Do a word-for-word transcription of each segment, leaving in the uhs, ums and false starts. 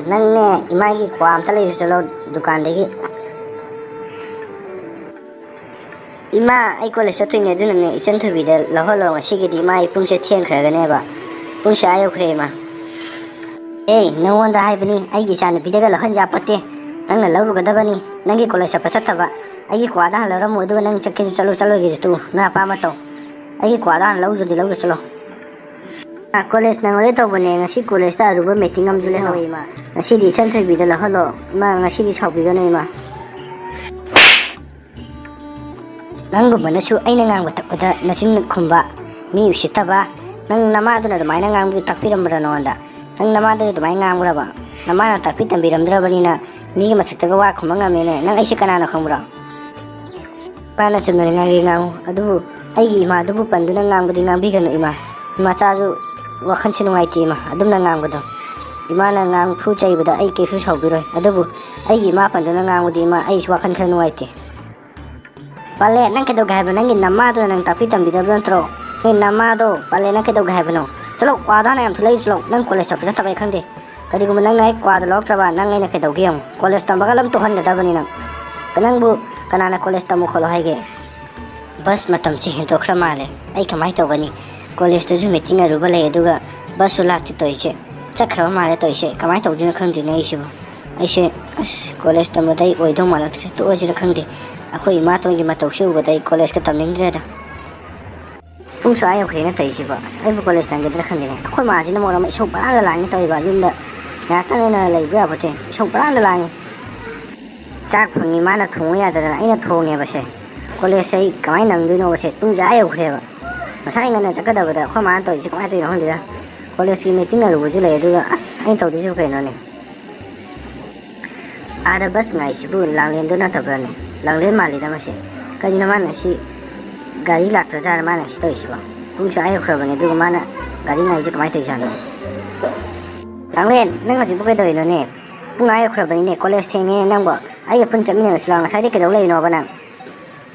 ꯅꯪꯅꯦ, ꯏꯃꯥꯒꯤ ꯀ꯭ꯋꯥ ꯑꯝꯇ ꯂꯩꯔꯨ ꯆꯠꯂꯣ ꯗꯨꯀꯥꯟꯗꯒꯤ꯫ ꯏꯃꯥ, ꯑꯩ ꯀꯣꯂꯦꯖ ꯆꯠꯇꯣꯏꯅꯦ, ꯑꯗꯨꯅꯅꯦ ꯏꯆꯟ ꯊꯣꯏꯕꯤꯗ ꯂꯧꯍꯜꯂꯣ ꯉꯁꯤꯒꯤꯗꯤ꯫ ꯏꯃꯥ, ꯑꯩ ꯄꯨꯡꯁꯦ ꯊꯦꯡꯈ꯭ꯔꯒꯅꯦꯕ꯫ ꯄꯨꯡꯁꯦ ꯑꯥ ꯌꯧꯈ꯭ꯔꯦ ꯏꯃꯥ꯫ ꯑꯦ, ꯅꯉꯣꯟꯗ ꯍꯥꯏꯕꯅꯤ, ꯑꯩꯒꯤ ꯏꯆꯥ ꯅꯨꯄꯤꯗꯒ ꯂꯧꯍꯟ ꯌꯥꯄꯣꯠꯇꯦ꯫ ꯅꯪꯅ ꯂꯧꯔꯨꯒꯗꯕꯅꯤ꯫ ꯅꯪꯒꯤ ꯀꯣꯂꯦꯖ ꯆꯠꯄ ꯆꯠꯇꯕ, ꯑꯩꯒꯤ ꯀ꯭ꯋꯥꯗ ꯍꯥꯟꯅ ꯂꯧꯔꯝꯃꯣ, ꯑꯗꯨꯒ ꯅꯪ ꯆꯠꯀꯦꯁꯨ ꯆꯠꯂꯨ, ꯆꯠꯂꯣꯏꯒꯦꯁꯨ ꯇꯣꯛꯎ, ꯅꯪ ꯑꯄꯥꯝꯕ ꯇꯧ꯫ ꯑꯩꯒꯤ ꯀ꯭ꯋꯥꯗ ꯍꯥꯟꯅ ꯂꯧꯗꯨꯗꯤ ꯂꯧꯔꯨ ꯆꯠꯂꯣ꯫ ꯑꯥ, ꯀꯣꯂꯦꯖ ꯅꯪꯍꯧꯔꯦ ꯇꯧꯕꯅꯦ, ꯉꯁꯤ ꯀꯣꯂꯦꯖꯇ ꯑꯔꯨꯕ ꯃꯤꯇꯤꯡ ꯑꯃꯁꯨ ꯂꯩꯍꯧꯋꯦ ꯏꯃꯥ꯫ ꯉꯁꯤꯗꯤ ꯏꯆꯟ ꯊꯣꯏꯕꯤꯗ ꯂꯧꯍꯜꯂꯣ ꯏꯃꯥ, ꯉꯁꯤꯗꯤ ꯁꯥꯎꯕꯤꯒꯅꯨ ꯏꯃꯥ꯫ ꯅꯪꯒꯨꯝꯕꯅꯁꯨ ꯑꯩꯅ ꯉꯥꯡꯕ ꯇꯛꯄꯗ ꯅꯆꯤꯟ ꯈꯨꯝꯕ, ꯃꯤ ꯎꯁꯤꯠꯇꯕ, ꯅꯪ ꯅꯃꯥꯗꯨꯅ ꯑꯗꯨꯃꯥꯏꯅ ꯉꯥꯡꯕꯤ ꯇꯥꯛꯄꯤꯔꯝꯕ꯭ꯔꯥ ꯅꯉꯣꯟꯗ? ꯅꯪ ꯅꯃꯥꯗꯨꯅ ꯑꯗꯨꯃꯥꯏꯅ ꯉꯥꯡꯕ꯭ꯔꯕ? ꯅꯃꯥꯅ ꯇꯥꯛꯄꯤ ꯇꯝꯕꯤꯔꯝꯗ꯭ꯔꯕꯅꯤꯅ ꯃꯤꯒꯤ ꯃꯊꯛꯇꯒ ꯋꯥ ꯈꯨꯝꯕ ꯉꯝꯃꯦꯅꯦ꯫ ꯅꯪ ꯑꯩꯁꯦ ꯀꯅꯥꯅꯣ ꯈꯪꯕ꯭ꯔꯣ? ꯏꯃꯥꯅ ꯆꯨꯝꯅ ꯉꯥꯡꯒꯦ ꯉꯥꯡꯉꯨ, ꯑꯗꯨꯕꯨ ꯑꯩꯒꯤ ꯏꯃꯥꯗꯨꯕꯨ ꯄꯟꯗꯨꯅ ꯉꯥꯡꯕꯗꯤ ꯉꯥꯡꯕꯤꯒꯅꯨ ꯏꯃꯥ꯫ ꯏꯃꯥꯆꯥꯁꯨ ꯋꯥꯈꯜꯁꯦ ꯅꯨꯡꯉꯥꯏꯇꯦ ꯏꯃꯥ, ꯑꯗꯨꯝꯅ ꯉꯥꯡꯕꯗꯣ꯫ ꯏꯃꯥꯅ ꯉꯥꯡꯐꯨ ꯆꯩꯕꯗ ꯑꯩ ꯀꯩꯁꯨ ꯁꯥꯎꯕꯤꯔꯣꯏ, ꯑꯗꯨꯕꯨ ꯑꯩꯒꯤ ꯏꯃꯥ ꯄꯟꯗꯨꯅ ꯉꯥꯡꯕꯗꯤ ꯏꯃꯥ, ꯑꯩꯁꯨ ꯋꯥꯈꯜ ꯈꯔ ꯅꯨꯡꯉꯥꯏꯇꯦ꯫ ꯄꯜꯂꯦ, ꯅꯪ ꯀꯩꯗꯧꯒꯦ ꯍꯥꯏꯕꯅꯣ? ꯅꯪꯒꯤ ꯅꯃꯥꯗꯨꯅ ꯅꯪ ꯇꯥꯛꯄꯤ ꯇꯝꯕꯤꯗꯕ ꯅꯠꯇ꯭ꯔꯣ? ꯅꯣꯏ ꯅꯃꯥꯗꯣ, ꯄꯜꯂꯦ, ꯅꯪ ꯀꯩꯗꯧꯒꯦ ꯍꯥꯏꯕꯅꯣ? ꯆꯠꯂꯣ, ꯀ꯭ꯋꯥꯗꯣ ꯍꯥꯟꯅ ꯌꯥꯝ ꯊꯨꯂꯩ ꯆꯠꯂꯣ꯫ ꯅꯪ ꯀꯣꯂꯦꯖ ꯆꯠꯄ ꯆꯠꯇꯕꯩ ꯈꯪꯗꯦ꯫ ꯀꯔꯤꯒꯨꯝꯕ ꯅꯪꯅ ꯍꯦꯛ ꯀ꯭ꯋꯥꯗꯣ ꯂꯧꯔꯛꯇ꯭ꯔꯕ, ꯅꯪ ꯑꯩꯅ ꯀꯩꯗꯧꯒꯦ ꯌꯦꯡꯉꯨ꯫ ꯀꯣꯂꯦꯖ ꯇꯝꯕꯒ ꯑꯗꯨꯝ ꯇꯣꯛꯍꯟꯒꯗꯕꯅꯤ ꯅꯪ꯫ ꯅꯪꯕꯨ ꯀꯅꯥꯅ ꯀꯣꯂꯦꯖ ꯇꯝꯃꯨ ꯈꯣꯠꯂꯣ ꯍꯥꯏꯒꯦ? ꯕꯁ ꯃꯇꯝꯁꯦ ꯍꯦꯟꯗꯣꯛꯈ꯭ꯔ ꯃꯥꯜꯂꯦ꯫ ꯑꯩ ꯀꯃꯥꯏꯅ ꯇꯧꯒꯅꯤ? ꯀꯣꯂꯦꯖꯇꯁꯨ ꯃꯤꯇꯤꯡ ꯑꯔꯨꯕ ꯂꯩ, ꯑꯗꯨꯒ ꯕꯁꯁꯨ ꯂꯥꯛꯇꯦ ꯇꯧꯔꯤꯁꯦ꯫ ꯆꯠꯈ꯭ꯔꯕ ꯃꯥꯜꯂꯦ ꯇꯧꯔꯤꯁꯦ꯫ ꯀꯃꯥꯏꯅ ꯇꯧꯗꯣꯏꯅꯣ ꯈꯪꯗꯦꯅꯦ ꯑꯩꯁꯤꯕꯨ꯫ ꯑꯩꯁꯦ, ꯑꯁ, ꯀꯣꯂꯦꯖ ꯇꯝꯕꯗ ꯑꯩ ꯑꯣꯏꯗꯧ ꯃꯥꯜꯂꯛꯇ꯭ꯔꯦ꯫ ꯇꯣꯛꯑꯁꯤꯔ ꯈꯪꯗꯦ꯫ ꯑꯩꯈꯣꯏ ꯏꯃꯥꯇꯣꯟꯒꯤ ꯃꯇꯧꯁꯦ ꯎꯕꯗ ꯑꯩ ꯀꯣꯂꯦꯖꯀ ꯇꯝꯅꯤꯡꯗ꯭ꯔꯦꯗ꯫ ꯄꯨꯡꯁꯨ ꯑꯥ ꯌꯧꯈ꯭ꯔꯦꯅ ꯇꯧꯔꯤꯁꯤꯕꯣ꯫ ꯑꯁ, ꯑꯩꯕꯨ ꯀꯣꯂꯦꯖ ꯇꯝꯒꯗ꯭ꯔꯥ ꯈꯪꯗꯦꯅꯦ꯫ ꯑꯩꯈꯣꯏ ꯃꯥꯁꯤꯅ ꯃꯔꯣꯟ ꯑꯃ ꯏꯁꯧ ꯄꯪꯂꯥꯡꯗ ꯂꯥꯡꯉꯤ ꯇꯧꯔꯤꯕ꯫ ꯌꯨꯝꯗ ꯉꯥꯏꯍꯥꯛꯇꯪ ꯑꯩꯅ ꯂꯩꯕ ꯌꯥꯄꯣꯠꯇꯦ꯫ ꯏꯁꯧ ꯄꯪꯂꯥꯡꯗ ꯂꯥꯡꯉꯤ꯫ ꯆꯥꯛ ꯐꯪꯉꯤ ꯃꯥꯅ ꯊꯣꯡꯉꯨ ꯌꯥꯗꯗꯅ ꯑꯩꯅ ꯊꯣꯡꯉꯦꯕꯁꯦ꯫ ꯀꯣꯂꯦꯖꯁꯦ ꯑꯩ ꯀꯃꯥꯏꯅ ꯅꯪꯗꯣꯏꯅꯣꯕꯁꯦ? ꯄꯨꯡꯁꯦ ꯑꯥ ꯌꯧꯈ꯭ꯔꯦꯕ꯫ ꯉꯁꯥꯏ ꯉꯟꯅ ꯆꯠꯀꯗꯕꯗ ꯑꯩꯈꯣꯏ ꯃꯥꯅ ꯇꯧꯔꯤꯁꯦ ꯀꯃꯥꯏꯅ ꯇꯧꯔꯤꯅꯣ ꯈꯪꯗꯦꯗ꯫ ꯀꯣꯂꯦꯖꯀꯤ ꯃꯤꯇꯤꯡ ꯑꯔꯨꯕꯁꯨ ꯂꯩ, ꯑꯗꯨꯒ ꯑꯁ, ꯑꯩꯅ ꯇꯧꯗꯣꯏꯁꯤꯕꯨ ꯀꯩꯅꯣꯅꯦ? ꯑꯥꯗ ꯕꯁ ꯉꯥꯏꯁꯤꯕꯨ ꯂꯥꯡꯂꯦꯟꯗꯣ ꯅꯠꯇꯕ꯭ꯔꯥꯅꯦ? ꯂꯥꯡꯂꯦꯟ ꯃꯥꯜꯂꯤꯗ ꯃꯁꯦ꯫ ꯀꯔꯤꯅꯣ ꯃꯥꯅ ꯁꯤ ꯒꯥꯔꯤ ꯂꯥꯛꯇ꯭ꯔꯖꯥꯠꯂ ꯃꯥꯅ ꯁꯤ ꯇꯧꯔꯤꯁꯤꯕꯣ? ꯄꯨꯡꯁꯨ ꯑꯥ ꯌꯧꯈ꯭ꯔꯕꯅꯦ, ꯑꯗꯨꯒ ꯃꯥꯅ ꯒꯥꯔꯤ ꯉꯥꯏꯁꯦ ꯀꯃꯥꯏꯅ ꯇꯧꯔꯤꯖꯥꯠꯅꯣ? ꯂꯥꯡꯂꯦꯟ, ꯅꯪ ꯍꯧꯖꯤꯛꯄꯨ ꯀꯩꯗꯧꯔꯤꯅꯣꯅꯦ? ꯄꯨꯡ ꯑꯥ ꯌꯧꯈ꯭ꯔꯕꯅꯤꯅꯦ, ꯀꯣꯂꯦꯖ ꯊꯦꯡꯉꯦ ꯅꯪꯕꯣ꯫ ꯑꯩꯒ ꯄꯨꯟ ꯆꯠꯃꯤꯟꯅꯔꯁꯤ ꯂꯥꯎ, ꯉꯁꯥꯏꯗꯩ ꯀꯩꯗꯧ ꯂꯩꯔꯤꯅꯣꯕ ꯅꯪ?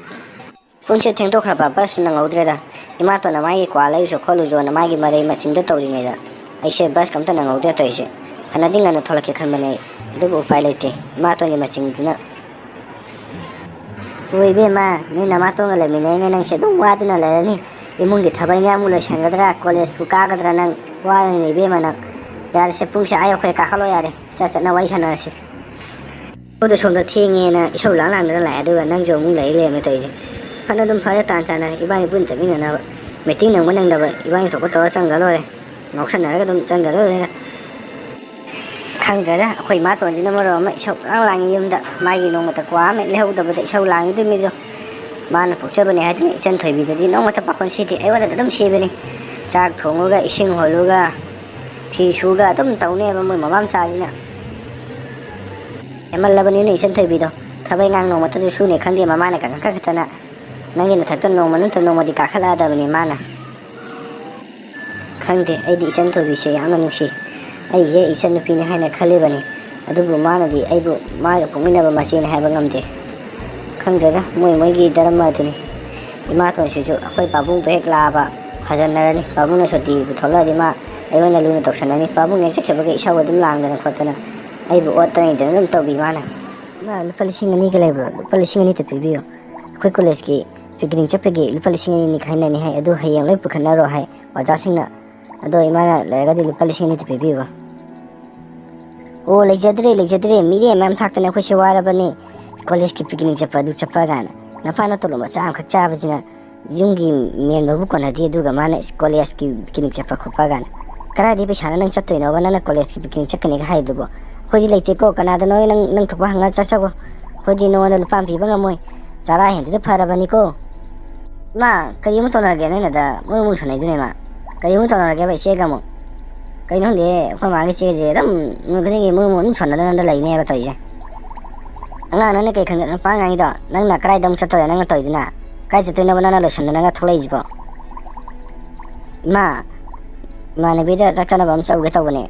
ꯄꯨꯡꯁꯦ ꯊꯦꯡꯗꯣꯛꯈ꯭ꯔꯕ, ꯕꯁꯁꯨ ꯅꯪꯍꯧꯗ꯭ꯔꯦꯗ꯫ ꯏꯃꯥꯇꯣꯟꯅ ꯃꯥꯒꯤ ꯀ꯭ꯋꯥ ꯂꯩꯔꯨꯆꯣ ꯈꯣꯠꯂꯨꯆꯣꯅ ꯃꯥꯒꯤ ꯃꯔꯩ ꯃꯆꯤꯟꯗꯣ ꯇꯧꯔꯤꯉꯩꯗ ꯑꯩꯁꯦ ꯕꯁꯀ ꯑꯝꯇ ꯅꯪꯍꯧꯗꯦ ꯇꯧꯔꯤꯁꯦ꯫ ꯐꯅꯗꯤ ꯉꯟꯅ ꯊꯣꯛꯂꯛꯀꯦ ꯈꯟꯕꯅꯦ ꯑꯩ, ꯑꯗꯨꯕꯨ ꯎꯄꯥꯏ ꯂꯩꯇꯦ, ꯏꯃꯥꯇꯣꯟꯒꯤ ꯃꯆꯤꯡꯗꯨꯅ꯫ ꯍꯣꯏ ꯏꯕꯦꯝꯃ, ꯅꯣꯏ ꯅꯃꯥꯇꯣꯟꯒ ꯂꯩꯃꯤꯟꯅꯩꯅꯦ, ꯅꯪꯁꯦ ꯑꯗꯨꯝ ꯋꯥꯗꯨꯅ ꯂꯩꯔꯅꯤ꯫ ꯏꯃꯨꯡꯒꯤ ꯊꯕꯛ ꯏꯟꯈꯥꯡ ꯑꯃꯨꯛ ꯂꯣꯏꯁꯟꯒꯗ꯭ꯔꯥ, ꯀꯣꯂꯦꯖꯄꯨ ꯀꯥꯒꯗ꯭ꯔꯥ, ꯅꯪ ꯋꯥꯔꯅꯤꯅꯦ ꯏꯕꯦꯝꯃ ꯅꯪ꯫ ꯌꯥꯔꯦꯁꯦ, ꯄꯨꯡꯁꯦ ꯑꯥ ꯌꯧꯈ꯭ꯔꯦ, ꯀꯥꯈꯠꯂꯣ ꯌꯥꯔꯦ, ꯆꯠ ꯆꯠꯅ ꯋꯥꯔꯤ ꯁꯥꯟꯅꯔꯁꯤ꯫ ꯑꯗꯨ ꯁꯣꯝꯗ ꯊꯦꯡꯉꯦꯅ ꯏꯁꯧ ꯂꯥꯡ ꯂꯥꯡꯗꯅ ꯂꯥꯛꯑꯦ, ꯑꯗꯨꯒ ꯅꯪꯁꯨ ꯑꯃꯨꯛ ꯂꯩ ꯂꯩꯔꯝꯃꯦ ꯇꯧꯔꯤꯁꯦ꯫ ꯐꯅ ꯑꯗꯨꯝ ꯐꯔꯦ, ꯇꯥꯟ ꯆꯥꯟꯅꯔꯦ, ꯏꯕꯥꯅꯤ ꯄꯨꯟꯅ ꯆꯠꯃꯤꯟꯅꯅꯕ꯫ ꯃꯤꯇꯤꯡ ꯅꯪꯕ ꯅꯪꯗꯕ ꯏꯕꯥꯅꯤ ꯊꯣꯛꯄ ꯇꯧꯔ ꯆꯪꯈ꯭ꯔ ꯂꯣꯏꯔꯦ꯫ ꯉꯥꯎꯁꯟꯅꯔꯒ ꯑꯗꯨꯝ ꯆꯪꯈ꯭ꯔ ꯂꯣꯏꯔꯦ꯫ ꯈꯪꯗ꯭ꯔꯦꯗ, ꯑꯩꯈꯣꯏ ꯏꯃꯥꯇꯣꯟꯁꯤꯅ ꯃꯔꯣꯜ ꯑꯃ ꯏꯁꯧ ꯄꯪꯂꯥꯡ ꯂꯥꯡꯉꯤ ꯌꯨꯝꯗ꯫ ꯃꯥꯒꯤ ꯅꯣꯡꯃꯇ ꯀ꯭ꯋꯥ ꯑꯃ ꯍꯦꯛ ꯂꯩꯍꯧꯗꯕꯗ ꯏꯁꯧ ꯂꯥꯡꯉꯤꯗꯨ ꯃꯤꯗꯣ꯫ ꯃꯥꯅ ꯄꯣꯛꯆꯕꯅꯦ ꯍꯥꯏꯗꯨꯅ ꯏꯆꯟ ꯊꯣꯏꯕꯤꯗꯗꯤ ꯅꯣꯡꯃꯇ ꯄꯥꯈꯣꯟ ꯁꯤꯗꯦ, ꯑꯩꯉꯣꯟꯗꯗꯤ ꯑꯗꯨꯝ ꯁꯤꯕꯅꯤ꯫ ꯆꯥꯛ ꯊꯣꯡꯉꯨꯒ, ꯏꯁꯤꯡ ꯍꯣꯜꯂꯨꯒ, ꯐꯤ ꯁꯨꯒ ꯑꯗꯨꯝ ꯇꯧꯅꯦꯕ ꯃꯣꯏ ꯃꯃꯥ ꯃꯆꯥꯁꯤꯅ꯫ ꯍꯦꯟꯃꯜꯂꯕꯅꯤꯅꯦ ꯏꯆꯟ ꯊꯣꯏꯕꯤꯗꯣ꯫ ꯊꯕꯛ ꯏꯪꯈꯥꯡ ꯅꯣꯡꯃꯇꯁꯨ ꯁꯨꯅꯦ ꯈꯪꯗꯦ, ꯃꯃꯥꯅ ꯀꯟꯈꯠ ꯀꯟꯈꯠꯇꯅ꯫ ꯅꯪꯒꯤ ꯅꯊꯛꯇ ꯅꯣꯡꯃ ꯅꯠꯇ꯭ꯔ ꯅꯣꯡꯃꯗꯤ ꯀꯥꯈꯠꯂꯛꯑꯗꯕꯅꯤ ꯃꯥꯅ꯫ ꯈꯪꯗꯦ, ꯑꯩꯗꯤ ꯏꯆꯟ ꯊꯣꯏꯕꯤꯁꯦ ꯌꯥꯝꯅ ꯅꯨꯡꯁꯤ꯫ ꯑꯩ ꯍꯦꯛ ꯏꯆꯟ ꯅꯨꯄꯤꯅꯤ ꯍꯥꯏꯅ ꯈꯜꯂꯤꯕꯅꯤ, ꯑꯗꯨꯕꯨ ꯃꯥꯅꯗꯤ ꯑꯩꯕꯨ ꯃꯥꯒ ꯄꯣꯛꯃꯤꯟꯅꯕ ꯃꯆꯦꯅꯤ ꯍꯥꯏꯕ ꯉꯝꯗꯦ꯫ ꯈꯪꯗꯦꯗ, ꯃꯣꯏ ꯃꯣꯏꯒꯤ ꯙꯔꯃ ꯑꯗꯨꯅꯤ꯫ ꯏꯃꯥꯇꯣꯟꯁꯤꯁꯨ ꯑꯩꯈꯣꯏ ꯄꯥꯕꯨꯡꯕꯨ ꯍꯦꯛ ꯂꯥꯛꯑꯕ ꯐꯖꯅꯔꯅꯤ꯫ ꯄꯥꯕꯨꯡꯅ ꯁꯨꯇꯤꯕꯨ ꯊꯣꯛꯂꯛꯑꯗꯤ ꯃꯥ ꯑꯩꯉꯣꯟꯗ ꯂꯨꯅ ꯇꯧꯁꯟꯅꯅꯤ꯫ ꯄꯥꯕꯨꯡ ꯍꯦꯛ ꯆꯠꯈꯤꯕꯒ ꯏꯁꯧ ꯑꯗꯨꯝ ꯂꯥꯡꯗꯅ ꯈꯣꯠꯇꯅ ꯑꯩꯕꯨ ꯑꯣꯠꯇꯅ ꯏꯟꯗꯅ ꯑꯗꯨꯝ ꯇꯧꯕꯤ ꯃꯥꯅ꯫ ꯏꯃꯥ, ꯂꯨꯄꯥ ꯂꯤꯁꯤꯡ ꯑꯅꯤꯒ ꯂꯩꯕ꯭ꯔꯣ? ꯂꯨꯄꯥ ꯂꯤꯁꯤꯡ ꯑꯅꯤꯇ ꯄꯤꯕꯤꯌꯨ꯫ ꯑꯩꯈꯣꯏ ꯀꯣꯂꯦꯖꯀꯤ ꯄꯤꯛꯅꯤꯛ ꯆꯠꯄꯒꯤ ꯂꯨꯄꯥ ꯂꯤꯁꯤꯡ ꯑꯅꯤ ꯑꯅꯤ ꯈꯥꯏꯅꯅꯤ ꯍꯥꯏ, ꯑꯗꯨ ꯍꯌꯦꯡ ꯂꯣꯏ ꯄꯨꯈꯠꯅꯔꯣ ꯍꯥꯏ ꯑꯣꯖꯥꯁꯤꯡꯅ꯫ ꯑꯗꯣ ꯏꯃꯥꯅ ꯂꯩꯔꯒꯗꯤ ꯂꯨꯄꯥ ꯂꯤꯁꯤꯡ ꯑꯅꯤꯇ ꯄꯤꯕꯤꯌꯨ꯫ ꯑꯣ, ꯂꯩꯖꯗ꯭ꯔꯦ, ꯂꯩꯖꯗ꯭ꯔꯦ, ꯃꯤꯔꯦꯝ ꯃꯌꯥꯝ ꯊꯥꯛꯇꯅ ꯑꯩꯈꯣꯏꯁꯦ ꯋꯥꯔꯕꯅꯤ꯫ ꯀꯣꯂꯦꯖꯀꯤ ꯄꯤꯛꯅꯤꯛ ꯆꯠꯄ, ꯑꯗꯨ ꯆꯠꯄ ꯀꯥꯏꯅ꯫ ꯅꯄꯥꯅ ꯇꯣꯂꯣꯞ ꯃꯆꯥ ꯑꯃꯈꯛ ꯆꯥꯕꯁꯤꯅ ꯌꯨꯝꯒꯤ ꯃꯦꯟꯕꯕꯨ ꯀꯣꯟꯅꯗꯦ, ꯑꯗꯨꯒ ꯃꯥꯅ ꯀꯣꯂꯦꯖꯀꯤ ꯄꯤꯛꯅꯤꯛ ꯆꯠꯄ ꯈꯣꯠꯄ ꯀꯥꯏꯅ꯫ ꯀꯗꯥꯏꯗꯒꯤ ꯄꯩꯁꯥꯅꯣ ꯅꯪ ꯆꯠꯇꯣꯏꯅꯣꯕ, ꯅꯪꯅ ꯀꯣꯂꯦꯖꯀꯤ ꯄꯤꯛꯅꯤꯛ ꯆꯠꯀꯅꯤꯒ ꯍꯥꯏꯗꯨꯕꯣ? ꯑꯩꯈꯣꯏꯗꯤ ꯂꯩꯇꯦꯀꯣ, ꯀꯅꯥꯗꯅꯣ ꯅꯪ, ꯅꯪ ꯊꯣꯛꯄ ꯍꯪꯉ ꯆꯠꯆꯒꯣ꯫ ꯑꯩꯈꯣꯏꯗꯤ ꯅꯉꯣꯟꯗ ꯂꯨꯄꯥ ꯑꯃ ꯄꯤꯕ ꯉꯝꯃꯣꯏ꯫ ꯆꯔꯥ ꯍꯦꯟꯗꯨꯗ ꯐꯔꯕꯅꯤꯀꯣ꯫ ꯏꯃꯥ, ꯀꯔꯤ ꯑꯃꯨꯛ ꯇꯧꯅꯔꯒꯦ ꯅꯣꯏꯅꯗ? ꯃꯣꯏ ꯑꯃꯨꯛ ꯁꯥꯟꯅꯩꯗꯨꯅ, ꯏꯃꯥ꯫ ꯀꯔꯤ ꯑꯃꯨꯛ ꯇꯧꯅꯔꯒꯦꯕ ꯏꯆꯦꯒ ꯑꯃꯨꯛ? ꯀꯩꯅꯣ ꯈꯪꯗꯦ, ꯑꯩꯈꯣꯏ ꯃꯥꯒꯤ ꯏꯆꯦꯁꯦ ꯑꯗꯨꯝ ꯅꯨꯃꯤꯠ ꯈꯨꯗꯤꯡꯒꯤ ꯃꯣꯏ ꯑꯃꯨꯛ ꯑꯗꯨꯝ ꯁꯥꯟꯅꯗꯅ ꯂꯩꯅꯦꯕ ꯇꯧꯔꯤꯁꯦ꯫ ꯑꯉꯥꯡ ꯅꯪꯅ ꯀꯩ ꯈꯪꯗꯅ ꯅꯨꯄꯥ ꯉꯥꯡꯉꯤꯗꯣ? ꯅꯪꯅ ꯀꯗꯥꯏꯗ ꯑꯃꯨꯛ ꯆꯠꯇꯧꯔꯦ ꯅꯪꯅ ꯇꯧꯔꯤꯗꯨꯅ? ꯀꯥꯏ ꯆꯠꯇꯣꯏꯅꯣꯕ ꯅꯪꯅ ꯂꯣꯏꯁꯟꯗꯅꯒ ꯊꯣꯛꯂꯛꯏꯁꯤꯕꯣ? ꯏꯃꯥ, ꯏꯃꯥꯟꯅꯕꯤꯗ ꯆꯥꯛ ꯆꯥꯅꯕ ꯑꯃ ꯆꯠꯂꯨꯒꯦ ꯇꯧꯕꯅꯦ꯫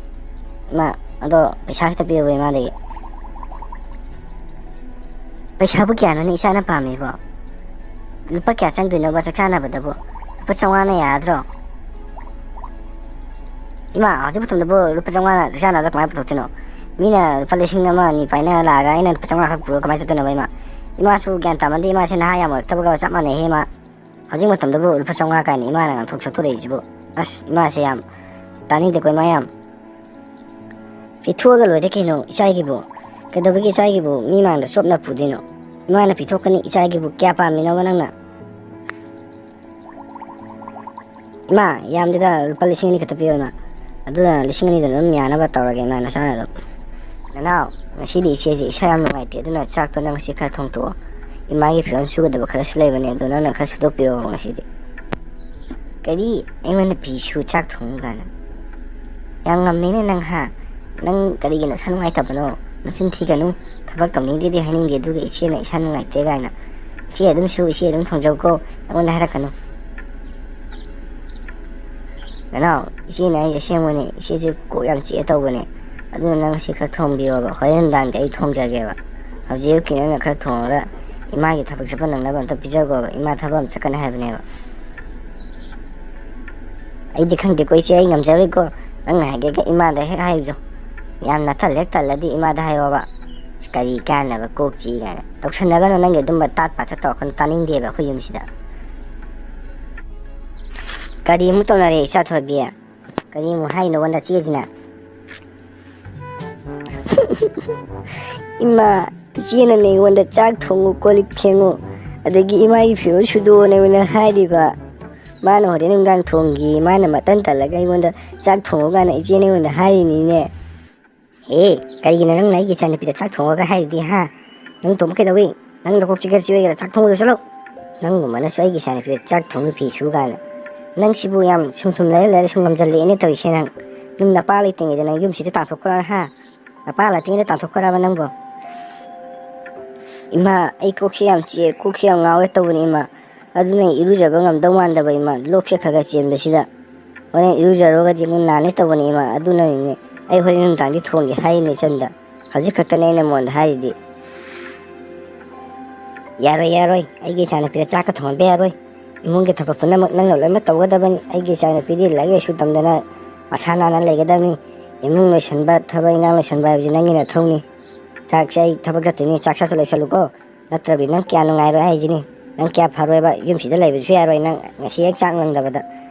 ꯏꯃꯥ, ꯑꯗꯣ ꯄꯩꯁꯥ ꯈꯤꯇ ꯄꯤꯔꯛꯑꯣ ꯏꯃꯥꯗꯒꯤ꯫ ꯄꯩꯁꯥꯕꯨ ꯀꯌꯥꯅꯣꯅꯦ ꯏꯆꯥꯅ ꯄꯥꯝꯃꯤꯕꯣ? ꯂꯨꯄꯥ ꯀꯌꯥ ꯆꯪꯗꯣꯏꯅꯣꯕ ꯆꯥꯛ ꯆꯥꯅꯕꯗꯕꯨ? ꯂꯨꯄꯥ ꯆꯥꯝꯃꯉꯥꯅ ꯌꯥꯔꯗ꯭ꯔꯣ? ꯏꯃꯥ, ꯍꯧꯖꯤꯛ ꯃꯇꯝꯗꯕꯨ ꯂꯨꯄꯥ ꯆꯥꯝꯃꯉꯥꯅ ꯆꯥꯛ ꯆꯥꯅꯕꯗ ꯀꯃꯥꯏꯅ ꯄꯨꯊꯣꯛꯇꯣꯏꯅꯣ? ꯃꯤꯅ ꯂꯨꯄꯥ ꯂꯤꯁꯤꯡ ꯑꯃ ꯑꯅꯤ ꯄꯥꯏꯅ ꯂꯥꯛꯑꯒ ꯑꯩꯅ ꯂꯨꯄꯥ ꯆꯥꯝꯃꯉꯥ ꯈꯛ ꯄꯨꯔꯒ ꯀꯃꯥꯏꯅ ꯆꯠꯇꯣꯏꯅꯣꯕ ꯏꯃꯥ? ꯏꯃꯥꯁꯨ ꯒ꯭ꯌꯥꯟ ꯇꯥꯃꯟꯗꯦ, ꯏꯃꯥꯁꯦ ꯅꯍꯥ ꯌꯥꯝ ꯑꯣꯏꯔꯛꯇꯕꯒ ꯆꯞ ꯃꯥꯟꯅꯩꯍꯦ ꯏꯃꯥ꯫ ꯍꯧꯖꯤꯛ ꯃꯇꯝꯗꯕꯨ ꯂꯨꯄꯥ ꯆꯥꯝꯃꯉꯥ ꯀꯥꯏꯅ ꯏꯃꯥꯅ ꯉꯥꯡꯊꯣꯛ ꯁꯛꯇꯣꯔꯛꯏꯁꯤꯕꯨ? ꯑꯁ, ꯏꯃꯥꯁꯦ ꯌꯥꯝ ꯇꯥꯅꯤꯡꯗꯦꯀꯣ ꯏꯃꯥ ꯌꯥꯝ꯫ ꯄꯤꯊꯣꯛꯑꯒ ꯂꯣꯏꯔꯦ ꯀꯩꯅꯣ ꯏꯆꯥꯒꯤꯕꯨ꯫ ꯀꯩꯗꯧꯕꯒꯤ ꯏꯆꯥꯒꯤꯕꯨ ꯃꯤ ꯃꯥꯡꯗ ꯆꯣꯞꯅ ꯄꯨꯗꯣꯏꯅꯣ? ꯏꯃꯥꯅ ꯄꯤꯊꯣꯛꯀꯅꯤ, ꯏꯆꯥꯒꯤꯕꯨ ꯀꯌꯥ ꯄꯥꯝꯃꯤꯅꯣꯕ ꯅꯪꯅ? ꯏꯃꯥ, ꯌꯥꯝꯗꯦꯗ, ꯂꯨꯄꯥ ꯂꯤꯁꯤꯡ ꯑꯅꯤ ꯈꯛꯇ ꯄꯤꯌꯣ ꯏꯃꯥ꯫ ꯑꯗꯨꯅ ꯂꯤꯁꯤꯡ ꯑꯅꯤꯗꯨꯅ ꯑꯗꯨꯝ ꯌꯥꯅꯕ ꯇꯧꯔꯒꯦ ꯏꯃꯥ, ꯅꯁꯥꯅ ꯑꯗꯨꯝ꯫ ꯅꯅꯥꯎ, ꯉꯁꯤꯗꯤ ꯏꯆꯦꯁꯦ ꯏꯁꯥ ꯌꯥꯝ ꯅꯨꯡꯉꯥꯏꯇꯦ, ꯑꯗꯨꯅ ꯆꯥꯛꯇꯣ ꯅꯪ ꯉꯁꯤ ꯈꯔ ꯊꯣꯡꯇꯣꯛꯑꯣ꯫ ꯏꯃꯥꯒꯤ ꯐꯤꯔꯣꯜ ꯁꯨꯒꯗꯕ ꯈꯔꯁꯨ ꯂꯩꯕꯅꯦ, ꯑꯗꯨ ꯅꯪꯅ ꯈꯔ ꯁꯨꯗꯣꯛꯄꯤꯔꯣ ꯉꯁꯤꯗꯤ꯫ ꯀꯔꯤ? ꯑꯩꯉꯣꯟꯗ ꯐꯤ ꯁꯨ, ꯆꯥꯛ ꯊꯣꯡꯉꯨ ꯀꯥꯏꯅ? ꯌꯥꯝ ꯉꯝꯃꯤꯅꯦ ꯅꯪ, ꯍꯥ? ꯅꯪ ꯀꯔꯤꯒꯤ ꯅꯁꯥ ꯅꯨꯡꯉꯥꯏꯇꯕꯅꯣ? ꯃꯆꯤꯟ ꯊꯤꯒꯅꯨ꯫ ꯊꯕꯛ ꯇꯧꯅꯤꯡꯗꯦꯗꯤ ꯍꯥꯏꯅꯤꯡꯗꯦ, ꯑꯗꯨꯒ ꯏꯆꯦꯅ ꯏꯁꯥ ꯅꯨꯡꯉꯥꯏꯇꯦ ꯀꯥꯏꯅ꯫ ꯏꯆꯦ ꯑꯗꯨꯝ ꯁꯨ, ꯏꯆꯦ ꯑꯗꯨꯝ ꯊꯣꯡꯖꯧꯀꯣ, ꯑꯩꯉꯣꯟꯗ ꯍꯥꯏꯔꯛꯀꯅꯨ꯫ ꯅꯅꯥꯎ, ꯏꯆꯦꯅ ꯍꯥꯏꯁꯦ ꯑꯁꯦꯡꯕꯅꯦ, ꯏꯆꯦꯁꯦ ꯀꯣꯛ ꯌꯥꯝ ꯆꯤꯛꯑꯦ ꯇꯧꯕꯅꯦ꯫ ꯑꯗꯨꯅ ꯅꯪ ꯉꯁꯤ ꯈꯔ ꯊꯣꯡꯕꯤꯌꯣꯕ, ꯍꯣꯔꯦꯟ ꯅꯨꯡꯗꯥꯡꯗꯤ ꯑꯩ ꯊꯣꯡꯖꯒꯦꯕ꯫ ꯍꯧꯖꯤꯛ ꯑꯌꯨꯛꯀꯤ ꯅꯪꯅ ꯈꯔ ꯊꯣꯡꯉꯒ ꯏꯃꯥꯒꯤ ꯊꯕꯛ ꯆꯠꯄ ꯅꯪꯅꯕ ꯑꯝꯇ ꯄꯤꯖꯈꯣꯕ, ꯏꯃꯥ ꯊꯕꯛ ꯑꯃ ꯆꯠꯀꯅꯤ ꯍꯥꯏꯕꯅꯦꯕ꯫ ꯑꯩꯗꯤ ꯈꯪꯗꯦꯀꯣ ꯏꯆꯦ, ꯑꯩ ꯉꯝꯖꯔꯣꯏꯀꯣ꯫ ꯅꯪꯅ ꯍꯥꯏꯒꯦꯒ ꯏꯃꯥꯗ ꯍꯦꯛ ꯍꯥꯏꯕꯗꯣ꯫ ꯌꯥꯝ ꯅꯊꯜ ꯍꯦꯛ ꯇꯜꯂꯗꯤ ꯏꯃꯥꯗ ꯍꯥꯏꯌꯣꯕ꯫ ꯀꯔꯤ ꯀꯥꯟꯅꯕ ꯀꯣꯛ ꯆꯤꯛꯏ ꯀꯥꯏꯅ꯫ ꯇꯧꯁꯟꯅꯒꯅꯨ, ꯅꯪꯒꯤ ꯑꯗꯨꯝꯕ ꯇꯥꯠ ꯄꯥꯠꯇꯣ ꯇꯧꯔꯛꯀꯅꯨ, ꯇꯥꯅꯤꯡꯗꯦꯕ ꯑꯩꯈꯣꯏ ꯌꯨꯝꯁꯤꯗ꯫ ꯀꯔꯤ ꯑꯃꯨꯛ ꯇꯧꯅꯔꯦ ꯏꯆꯥ ꯊꯣꯏꯕꯤ? ꯀꯔꯤ ꯑꯃꯨꯛ ꯍꯥꯏꯅꯣ ꯅꯆꯦꯁꯤꯅ? ꯏꯃꯥ, ꯏꯆꯦꯅꯅꯦ ꯑꯩꯉꯣꯟꯗ ꯆꯥꯛ ꯊꯣꯡꯉꯨ, ꯀꯣꯜ ꯂꯤꯛ ꯐꯦꯡꯉꯨ, ꯑꯗꯒꯤ ꯏꯃꯥꯒꯤ ꯐꯤꯔꯣꯜ ꯁꯨꯗꯣꯛꯑꯣꯅ ꯑꯩꯉꯣꯟꯗ ꯍꯥꯏꯔꯤꯕ꯫ ꯃꯥꯅ ꯍꯣꯔꯦꯟ ꯅꯨꯡꯗꯥꯡ ꯊꯣꯡꯒꯦ, ꯃꯥꯅ ꯃꯇꯟ ꯇꯜꯂꯒ ꯑꯩꯉꯣꯟꯗ ꯆꯥꯛ ꯊꯣꯡꯉꯨ ꯀꯥꯏꯅ ꯏꯆꯦꯅ ꯑꯩꯉꯣꯟꯗ ꯍꯥꯏꯔꯤꯅꯤꯅꯦ꯫ ꯑꯦ, ꯀꯔꯤꯒꯤꯅꯣ ꯅꯪꯅ ꯑꯩꯒꯤ ꯏꯆꯥꯅꯨꯄꯤꯗ ꯆꯥꯛ ꯊꯣꯡꯉꯒ ꯍꯥꯏꯔꯤꯗꯤ, ꯍꯥ? ꯅꯪ ꯇꯣꯝꯕ ꯀꯩꯗꯧꯏ? ꯅꯪ ꯅꯀꯣꯛ ꯆꯤꯛꯀꯦꯔꯥ ꯆꯤꯛꯑꯣꯏꯒꯦꯔꯥ ꯆꯥꯛ ꯊꯣꯡꯉꯨ ꯆꯠꯂꯣ꯫ ꯅꯪꯒꯨꯝꯕꯅꯁꯨ ꯑꯩꯒꯤ ꯏꯆꯥꯅꯨꯄꯤꯗ ꯆꯥꯛ ꯊꯣꯡꯉꯨ ꯐꯤ ꯁꯨ ꯀꯥꯏꯅ꯫ ꯅꯪꯁꯤꯕꯨ ꯌꯥꯝ ꯁꯨꯝ ꯁꯨꯝ ꯂꯩꯔ ꯂꯩꯔ ꯁꯨꯝ ꯉꯝꯖꯜꯂꯛꯑꯦꯅꯦ ꯇꯧꯔꯤꯁꯦ ꯅꯪ꯫ ꯅꯪ ꯅꯄꯥ ꯂꯩꯇ꯭ꯔꯤꯉꯩꯗ ꯅꯪ ꯌꯨꯝꯁꯤꯗ ꯇꯥꯟꯊꯣꯛꯈ꯭ꯔꯣ ꯍꯥ? ꯅꯄꯥ ꯂꯩꯇ꯭ꯔꯤꯉꯩꯗ ꯇꯥꯟꯊꯣꯛꯈ꯭ꯔꯕ ꯅꯪꯕꯣ? ꯏꯃꯥ, ꯑꯩ ꯀꯣꯛꯁꯤ ꯌꯥꯝ ꯆꯤꯛꯑꯦ, ꯀꯣꯛꯁꯤ ꯌꯥꯝ ꯉꯥꯎꯋꯦ ꯇꯧꯕꯅꯤ ꯏꯃꯥ꯫ ꯑꯗꯨꯅ ꯏꯔꯨꯖꯕ ꯉꯝꯗꯧ ꯃꯥꯟꯗꯕ ꯏꯃꯥ, ꯂꯣꯛꯁꯦ ꯈꯔ ꯈꯔ ꯆꯦꯟꯕꯁꯤꯗ꯫ ꯍꯣꯔꯦꯟ ꯏꯔꯨꯖꯔꯨꯔꯒꯗꯤ ꯑꯃꯨꯛ ꯅꯥꯅꯤ ꯇꯧꯕꯅꯤ ꯏꯃꯥ꯫ ꯑꯗꯨꯅꯅꯤꯅꯦ ꯑꯩ ꯍꯣꯔꯦꯟ ꯅꯨꯡꯗꯥꯡꯗꯤ ꯊꯣꯡꯒꯦ ꯍꯥꯏꯔꯤꯅꯦ ꯏꯆꯟꯗ꯫ ꯍꯧꯖꯤꯛ ꯈꯛꯇꯅꯦ ꯑꯩꯅ ꯃꯉꯣꯟꯗ ꯍꯥꯏꯔꯤꯗꯤ꯫ ꯌꯥꯔꯣꯏ, ꯌꯥꯔꯣꯏ, ꯑꯩꯒꯤ ꯏꯆꯥꯅꯨꯄꯤꯗ ꯆꯥꯛꯀ ꯊꯣꯡꯍꯟꯕ ꯌꯥꯔꯣꯏ꯫ ꯏꯃꯨꯡꯒꯤ ꯊꯕꯛ ꯄꯨꯝꯅꯃꯛ ꯅꯪꯅ ꯂꯣꯏꯅꯃꯛ ꯇꯧꯒꯗꯕꯅꯤ꯫ ꯑꯩꯒꯤ ꯏꯆꯥꯅꯨꯄꯤꯗꯤ ꯂꯥꯏꯔꯤꯛ ꯂꯥꯏꯁꯨ ꯇꯝꯗꯅ ꯃꯁꯥ ꯅꯥꯟꯅ ꯂꯩꯒꯗꯕꯅꯤ꯫ ꯏꯃꯨꯡ ꯂꯣꯏꯁꯟꯕ, ꯊꯕꯛ ꯏꯟꯈꯥꯡ ꯂꯣꯏꯁꯟꯕ ꯍꯥꯏꯕꯁꯤ ꯅꯪꯒꯤ ꯅꯊꯧꯅꯤ꯫ ꯆꯥꯛꯁꯦ ꯑꯩ ꯊꯕꯛ ꯆꯠꯇꯣꯏꯅꯤ, ꯆꯥꯛ ꯆꯥꯁꯨ ꯂꯣꯏꯁꯜꯂꯨꯀꯣ꯫ ꯅꯠꯇ꯭ꯔꯕꯗꯤ ꯅꯪ ꯀꯌꯥ ꯅꯨꯡꯉꯥꯏꯔꯣꯏ ꯍꯥꯏꯁꯤꯅꯤ꯫ ꯅꯪ ꯀꯌꯥ ꯐꯔꯣꯏꯕ, ꯌꯨꯝꯁꯤꯗ ꯂꯩꯕꯁꯨ ꯌꯥꯔꯣꯏ ꯅꯪ꯫ ꯉꯁꯤ ꯍꯦꯛ ꯆꯥꯛ ꯅꯪꯗꯕꯗ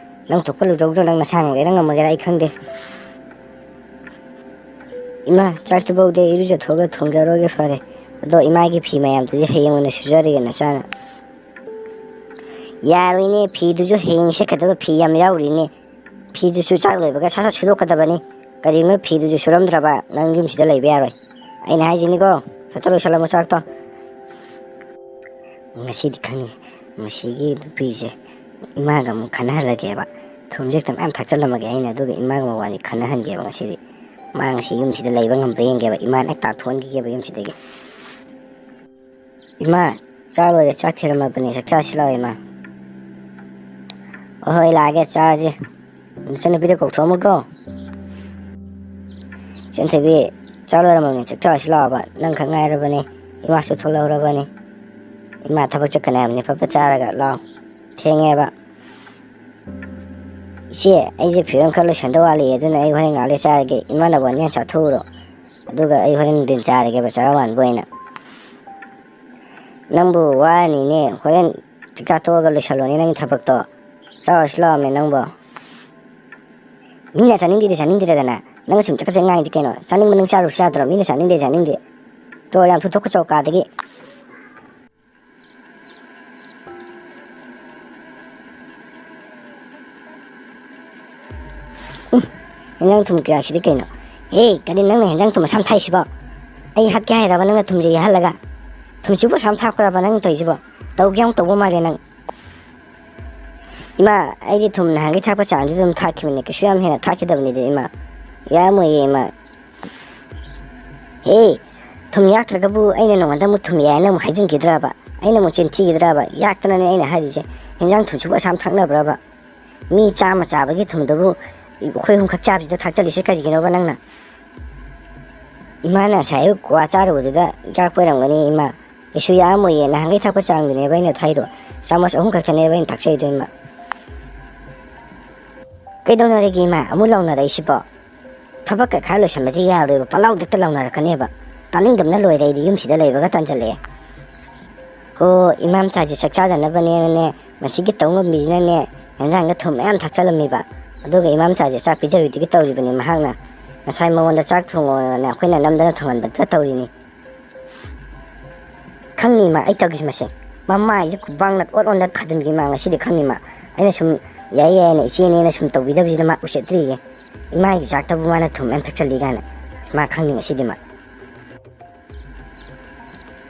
ꯅꯪ ꯊꯣꯛꯄ ꯂꯨꯖꯧꯖꯧ, ꯅꯪ ꯅꯁꯥ ꯉꯝꯒꯦꯔꯥ ꯉꯝꯃꯒꯦꯔꯥ ꯑꯩ ꯈꯪꯗꯦ꯫ ꯏꯃꯥ, ꯆꯥꯛꯇꯨꯐꯥꯎꯗꯤ ꯑꯩ ꯏꯔꯨꯖꯊꯣꯛꯑꯒ ꯊꯣꯡꯖꯔꯨꯔꯒꯦ ꯐꯔꯦ꯫ ꯑꯗꯣ ꯏꯃꯥꯒꯤ ꯐꯤ ꯃꯌꯥꯝꯗꯨꯗꯤ ꯍꯌꯦꯡ ꯑꯣꯏꯅ ꯁꯨꯖꯔꯒꯦ ꯅꯆꯥꯅ꯫ ꯌꯥꯔꯣꯏꯅꯦ, ꯐꯤꯗꯨꯁꯨ ꯍꯌꯦꯡ ꯁꯦꯠꯀꯗꯕ ꯐꯤ ꯌꯥꯝ ꯌꯥꯎꯔꯤꯅꯦ꯫ ꯐꯤꯗꯨꯁꯨ ꯆꯥꯛ ꯂꯣꯏꯕꯒ ꯁꯠ ꯁꯠ ꯁꯨꯗꯣꯛꯀꯗꯕꯅꯤ꯫ ꯀꯔꯤꯒꯨꯝꯕ ꯐꯤꯗꯨꯁꯨ ꯁꯨꯔꯝꯗ꯭ꯔꯕ ꯅꯪ ꯌꯨꯝꯁꯤꯗ ꯂꯩꯕ ꯌꯥꯔꯣꯏ꯫ ꯑꯩꯅ ꯍꯥꯏꯁꯤꯅꯤꯀꯣ, ꯁꯠ ꯁꯠ ꯂꯣꯏꯁꯜꯂꯝꯃꯣ ꯆꯥꯛꯇꯣ꯫ ꯉꯁꯤꯗꯤ ꯈꯪꯉꯤ, ꯃꯁꯤꯒꯤ ꯅꯨꯄꯤꯁꯦ ꯏꯃꯥꯒ ꯑꯃꯨꯛ ꯈꯟꯅꯍꯜꯂꯒꯦꯕ꯫ ꯊꯨꯝꯁꯦ ꯈꯤꯇꯪ ꯃꯌꯥꯝ ꯊꯥꯛꯆꯜꯂꯝꯃꯒꯦ ꯑꯩꯅ, ꯑꯗꯨꯒ ꯏꯃꯥꯒ ꯃꯕꯥꯅꯤ ꯈꯟꯅꯍꯟꯒꯦꯕ ꯉꯁꯤꯗꯤ꯫ ꯃꯥ ꯉꯁꯤ ꯌꯨꯝꯁꯤꯗ ꯂꯩꯕ ꯉꯝꯕ꯭ꯔꯥ ꯌꯦꯡꯒꯦꯕ, ꯏꯃꯥꯅ ꯍꯦꯛ ꯇꯥꯟꯊꯣꯛꯍꯟꯈꯤꯒꯦꯕ ꯌꯨꯝꯁꯤꯗꯒꯤ꯫ ꯏꯃꯥ, ꯆꯥꯛ ꯂꯣꯏꯔꯦ, ꯆꯥꯛ ꯊꯤꯔꯝꯃꯕꯅꯤ, ꯆꯥꯛ ꯆꯥꯁꯤ ꯂꯥꯛꯑꯣ ꯏꯃꯥ꯫ ꯍꯣꯏ ꯍꯣꯏ, ꯂꯥꯛꯑꯒꯦ, ꯆꯥꯔꯁꯤ꯫ ꯅꯆꯟꯅꯨꯄꯤꯗ ꯀꯧꯊꯣꯛꯑꯝꯃꯨꯀꯣ꯫ ꯏꯆꯟꯊꯣꯏꯕꯤ, ꯆꯥꯛ ꯂꯣꯏꯔꯝꯃꯕꯅꯤ, ꯆꯥꯛ ꯆꯥꯔꯁꯤ ꯂꯥꯛꯑꯣꯕ, ꯅꯪꯈꯛ ꯉꯥꯏꯔꯕꯅꯤ꯫ ꯏꯃꯥꯁꯨ ꯊꯣꯛꯂꯛꯑꯔꯕꯅꯤ꯫ ꯏꯃꯥ ꯊꯕꯛ ꯆꯠꯀꯅꯤ ꯍꯥꯏꯕꯅꯤ, ꯐꯠ ꯐꯠ ꯆꯥꯔꯒ ꯂꯥꯛꯑꯣ, ꯊꯦꯡꯉꯦꯕ꯫ ꯏꯆꯦ, ꯑꯩꯁꯦ ꯐꯤꯔꯣꯜ ꯈꯔ ꯂꯣꯏꯁꯟꯗꯧ ꯋꯥꯠꯂꯤ, ꯑꯗꯨꯅ ꯑꯩ ꯍꯣꯔꯦꯟ ꯉꯥꯏꯍꯥꯛ ꯂꯩꯔ ꯆꯥꯔꯒꯦ꯫ ꯏꯃꯥꯅ ꯕꯣꯅꯤ ꯍꯥꯟꯅ ꯆꯥꯊꯣꯛꯎꯔꯣ, ꯑꯗꯨꯒ ꯑꯩ ꯍꯣꯔꯦꯟ ꯅꯨꯡꯊꯤꯟ ꯆꯥꯔꯒꯦꯕ, ꯆꯔꯥ ꯋꯥꯟꯕ ꯑꯣꯏꯅ꯫ ꯅꯪꯕꯨ ꯋꯥꯔꯅꯤꯅꯦ, ꯍꯣꯔꯦꯟ ꯆꯥꯛ ꯆꯥꯊꯣꯛꯑꯒ ꯂꯣꯏꯁꯜꯂꯣꯅꯦ ꯅꯪꯒꯤ ꯊꯕꯛꯇꯣ꯫ ꯆꯥꯔꯨꯔꯁꯤ ꯂꯥꯛꯑꯣꯃꯦ ꯅꯪꯕꯣ꯫ ꯃꯤꯅ ꯆꯥꯅꯤꯡꯗꯦꯗꯤ ꯆꯥꯅꯤꯡꯗ꯭ꯔꯒꯅ ꯅꯪꯅ ꯁꯨꯝ ꯆꯀꯠ ꯆꯀꯠ ꯉꯥꯡꯉꯤꯁꯦ ꯀꯩꯅꯣ? ꯆꯥꯅꯤꯡꯕ ꯅꯪ ꯆꯥꯔꯨꯔꯁꯨ ꯌꯥꯗ꯭ꯔꯣ? ꯃꯤꯅ ꯆꯥꯅꯤꯡꯗꯦ ꯆꯥꯅꯤꯡꯗꯦ꯫ ꯇꯣ, ꯌꯥꯝ ꯊꯨꯊꯣꯛꯀ ꯆꯣ ꯀꯥꯗꯒꯤ꯫ ꯎꯝ, ꯍꯦꯟꯖꯥꯡ ꯊꯨꯝ ꯀꯌꯥꯁꯤꯗꯤ ꯀꯩꯅꯣ? ꯑꯦ, ꯀꯔꯤ ꯅꯪꯅ ꯍꯦꯟꯖꯥꯡ ꯊꯨꯝ ꯑꯁꯥꯝ ꯊꯥꯛꯏꯁꯤꯕꯣ? ꯑꯩ ꯍꯥꯠꯀꯦ ꯍꯥꯏꯔꯕ ꯅꯪꯅ ꯊꯨꯝꯁꯦ ꯌꯥꯍꯜꯂꯒ? ꯊꯨꯝꯁꯤꯕꯨ ꯑꯁꯥꯝ ꯊꯥꯛꯄ꯭ꯔꯕ ꯅꯪ ꯇꯧꯔꯤꯁꯤꯕꯣ? ꯇꯧꯒꯦ ꯌꯥꯝ ꯇꯧꯕ ꯃꯥꯜꯂꯦ ꯅꯪ꯫ ꯏꯃꯥ, ꯑꯩꯗꯤ ꯊꯨꯝ ꯅꯍꯥꯟꯒꯩ ꯊꯥꯛꯄ ꯆꯥꯡꯗꯨꯗ ꯑꯗꯨꯝ ꯊꯥꯛꯈꯤꯕꯅꯦ, ꯀꯩꯁꯨ ꯌꯥꯝ ꯍꯦꯟꯅ ꯊꯥꯛꯈꯤꯗꯕꯅꯤꯗ ꯏꯃꯥ꯫ ꯌꯥꯔꯝꯃꯣꯏꯌꯦ ꯏꯃꯥ꯫ ꯍꯦ, ꯊꯨꯝ ꯌꯥꯛꯇ꯭ꯔꯒꯕꯨ ꯑꯩꯅ ꯅꯉꯣꯟꯗ ꯑꯃꯨꯛ ꯊꯨꯝ ꯌꯥꯏꯅ ꯑꯃꯨꯛ ꯍꯥꯏꯖꯤꯟꯈꯤꯗ꯭ꯔꯕ? ꯑꯩꯅ ꯑꯃꯨꯛ ꯆꯤꯟ ꯊꯤꯈꯤꯗ꯭ꯔꯕ? ꯌꯥꯛꯇꯅꯅꯦ ꯑꯩꯅ ꯍꯥꯏꯔꯤꯁꯦ꯫ ꯍꯦꯟꯖꯥꯡ ꯊꯨꯝꯁꯤꯕꯨ ꯑꯁꯥꯝ ꯊꯥꯛꯅꯕ꯭ꯔꯕ? ꯃꯤ ꯆꯥꯝꯃ ꯆꯥꯕꯒꯤ ꯊꯨꯝꯗꯨꯕꯨ ꯑꯩꯈꯣꯏ ꯑꯍꯨꯝꯈꯛ ꯆꯥꯕꯁꯤꯗ ꯊꯥꯛꯆꯜꯂꯤꯁꯦ ꯀꯔꯤꯒꯤꯅꯣꯕ ꯅꯪꯅ? ꯏꯃꯥꯅ ꯉꯁꯥꯏ ꯑꯌꯨꯛ ꯀ꯭ꯋꯥ ꯆꯥꯔꯨꯕꯗꯨꯗ ꯌꯥꯛꯄ ꯑꯣꯏꯔꯝꯒꯅꯤ ꯏꯃꯥ꯫ ꯀꯩꯁꯨ ꯌꯥꯛꯑꯝꯃꯣꯏꯌꯦ, ꯅꯍꯥꯟꯈꯩ ꯊꯛꯄ ꯆꯥꯡꯗꯨꯅꯦꯕ ꯑꯩꯅ ꯊꯛꯏꯗꯣ꯫ ꯆꯥꯃꯁ ꯑꯍꯨꯝ ꯈꯛꯇꯅꯦꯕ ꯑꯩꯅ ꯊꯛꯆꯩꯗꯣ ꯏꯃꯥ꯫ ꯀꯩꯗꯧꯅꯔꯒꯦ ꯏꯃꯥ? ꯑꯃꯨꯛ ꯂꯥꯎꯅꯔꯛꯏꯁꯤꯕꯣ? ꯊꯕꯛꯀ ꯈꯔ ꯂꯣꯏꯁꯟꯕꯁꯦ ꯌꯥꯔꯣꯏꯕ, ꯄꯪꯂꯥꯎꯗ ꯍꯦꯛꯇ ꯂꯥꯎꯅꯔꯛꯀꯅꯦꯕ꯫ ꯇꯥꯅꯤꯡꯗꯕꯅ ꯂꯣꯏꯔꯦ ꯑꯩꯗꯤ, ꯌꯨꯝꯁꯤꯗ ꯂꯩꯕꯒ ꯇꯟꯖꯜꯂꯛꯑꯦ꯫ ꯑꯣ, ꯏꯃꯥ ꯃꯆꯥꯁꯦ ꯆꯥꯛ ꯆꯥꯗꯅꯕꯅꯦꯅꯅꯦ, ꯃꯁꯤꯒꯤ ꯇꯧ ꯉꯝꯕꯤꯁꯤꯅꯅꯦ, ꯌꯦꯟꯖꯥꯡꯗ ꯊꯨꯝ ꯃꯌꯥꯝ ꯊꯥꯛꯆꯜꯂꯝꯃꯤꯕ꯫ ꯑꯗꯨꯒ ꯏꯃꯥ ꯃꯆꯥꯁꯦ ꯆꯥꯛ ꯄꯤꯖꯔꯨꯏꯗꯨꯒꯤ ꯇꯧꯔꯤꯕꯅꯤ ꯃꯍꯥꯛꯅ꯫ ꯉꯁꯥꯏ ꯃꯉꯣꯟꯗ ꯆꯥꯛ ꯊꯣꯡꯉꯣꯅ ꯑꯩꯈꯣꯏꯅ ꯅꯝꯗꯅ ꯊꯣꯡꯍꯟꯕꯗꯨꯗ ꯇꯧꯔꯤꯅꯤ꯫ ꯈꯪꯅꯤ ꯃꯥ ꯑꯩ ꯇꯧꯒꯦꯁꯦ ꯃꯁꯦ꯫ ꯃꯃꯥꯏꯁꯦ ꯈꯨꯕꯥꯡꯅ ꯑꯣꯠ ꯑꯣꯟꯗ ꯊꯥꯖꯤꯟꯈꯤ ꯃꯥ ꯉꯁꯤꯗꯤ, ꯈꯪꯅꯤ ꯃꯥ꯫ ꯑꯩꯅ ꯁꯨꯝ ꯌꯥꯏ ꯌꯥꯏꯅ ꯏꯆꯦꯅꯦꯅ ꯁꯨꯝ ꯇꯧꯕꯤꯗꯕꯁꯤꯗ ꯃꯥ ꯎꯁꯤꯠꯇ꯭ꯔꯤꯌꯦ꯫ ꯏꯃꯥꯒꯤ ꯆꯥꯛꯇꯕꯨ ꯃꯥꯅ ꯊꯨꯝ ꯌꯥꯝ ꯊꯛꯆꯜꯂꯤ ꯀꯥꯏꯅ꯫ ꯃꯥ ꯈꯪꯅꯤ ꯉꯁꯤꯗꯤ ꯃꯥ꯫